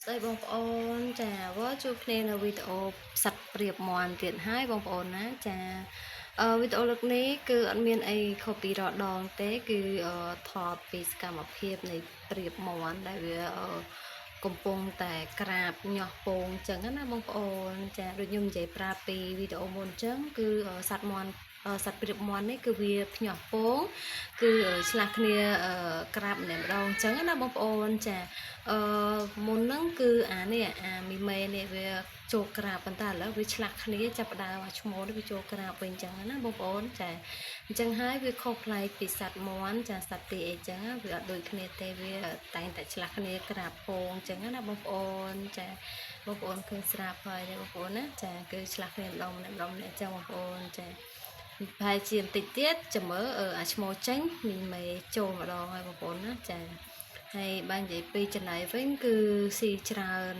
ស្ដីបងប្អូនចាវិលជួបគ្នានៅវីដេអូសត្វព្រាបមាន់ទៀតហើយបងប្អូនណាចាវីដេអូលើកនេះគឺអត់មានអីខុសពីរដងទេគឺថតពីសកម្មភាពនៃព្រាបមាន់ដែលវាកំពុងតែក្រាបញាស់ពងអញ្ចឹងណាបងប្អូនចាដូចខ្ញុំនិយាយប្រាប់ពីវីដេអូមុនអញ្ចឹងគឺសត្វមាន់សត្វព្រាបមាន់នេះគឺវាភ្ញាស់ពងគឺឆ្លាស់គ្នាក្រាបម្នាក់ម្ដងអញ្ចឹងណាបងប្អូនចាអឺមុនហ្នឹងគឺអានេះអាមីមេនេះវាចូលក្រាបប៉ុន្តែឥឡូវវាឆ្លាស់គ្នាចាប់ផ្ដើមអាឈ្មោលនេះវាចូលក្រាបវិញអញ្ចឹងណាបងប្អូនចាអញ្ចឹងហើយវាខុសប្លែកពីសត្វមាន់ចាសត្វទីអីចឹងវាអត់ដូចគ្នាទេវាតែងតែឆ្លាស់គ្នាក្រាបពងអញ្ចឹងណាបងប្អូនចាបងប្អូនឃើញស្រាប់ហើយទេបងប្អូនណាចាគឺឆ្លាស់គ្នាម្ដងម្នាក់ម្ដងម្នាក់អញ្ចឹងបងប្អូនចាប្រហែលជាតិចទៀតចាំមើលអាឈ្មោះចេញមីមេចូលម្ដងហើយបងប្អូនណាចាហើយបើនិយាយពីចំណៃវិញគឺស៊ីច្រើន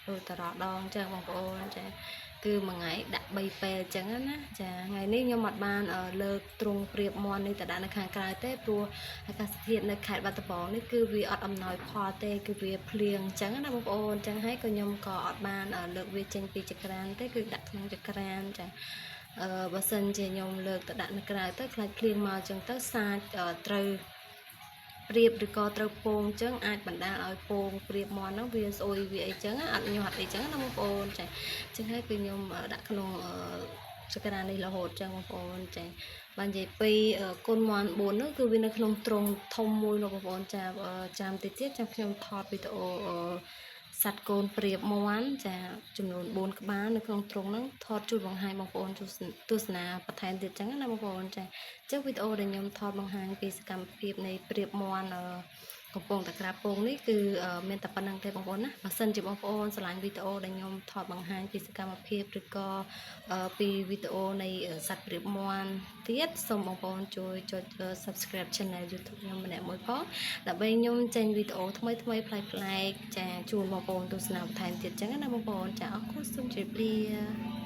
ដូចតរដងចឹងបងប្អូនចាគឺមួយថ្ងៃដាក់3ពេលចឹងណាចាថ្ងៃនេះខ្ញុំអត់បានលើកទ្រុងព្រាបមាន់នេះទៅដាក់នៅខាងក្រៅទេព្រោះអាកាសធាតុនៅខេត្តបាត់ដំបងនេះគឺវាអត់អំណោយផលទេគឺវាភ្លៀងចឹងណាបងប្អូនចឹងហើយក៏ខ្ញុំក៏អត់បានលើកវាចេញពីចក្រានទេគឺដាក់ក្នុងចក្រានចាបើសិនជាខ្ញុំលើកទៅដាក់នៅក្រៅទៅខ្លាចភ្លៀងមកចឹងទៅសាចត្រូវព្រាបឬក៏ត្រូវពងចឹងអាចបណ្ដាលឲ្យពងព្រាបមាន់ហ្នឹងវាស្អុយវាអីចឹងអត់ញាត់អីចឹងណាបងប្អូនចាចឹងហើយគឺខ្ញុំដាក់ក្នុងចក្រានេះរហូតចឹងបងប្អូនចាបាននិយាយពីកូនមាន់4នោះគឺវានៅក្នុងទ្រុងធំមួយនោះបងប្អូនចាចាំតិចទៀតចាំខ្ញុំថតវីដេអូសត្វកូនព្រាបមាន់ចាចំនួន4ក្បាលនៅក្នុងទ្រុងហ្នឹងថតជួយបង្ហាញបងប្អូនទស្សនាបន្ថែមទៀតចឹងណាបងប្អូនចាចឹងវីដេអូដែលខ្ញុំថតបង្ហាញពីសកម្មភាពនៃព្រាបមាន់កំពុងតែក្រាបពងនេះគឺមានតែប៉ុណ្្នឹងទេបងប្អូនណាបើសិនជាបងប្អូនស្រឡាញ់វីដេអូដែលខ្ញុំថតបង្ហាញពីសកម្មភាពឬក៏ពីវីដេអូនៃសត្វព្រាបមាន់ទៀតសូមបងប្អូនជួយចុច Subscribe Channel YouTube ខ្ញុំម្នាក់មួយផងដើម្បីខ្ញុំចេញវីដេអូថ្មីថ្មីប្លែកៗចាជូនបងប្អូនទស្សនាបន្ថែមទៀតចឹងណាបងប្អូនចាអរគុណសូមជម្រាបលា។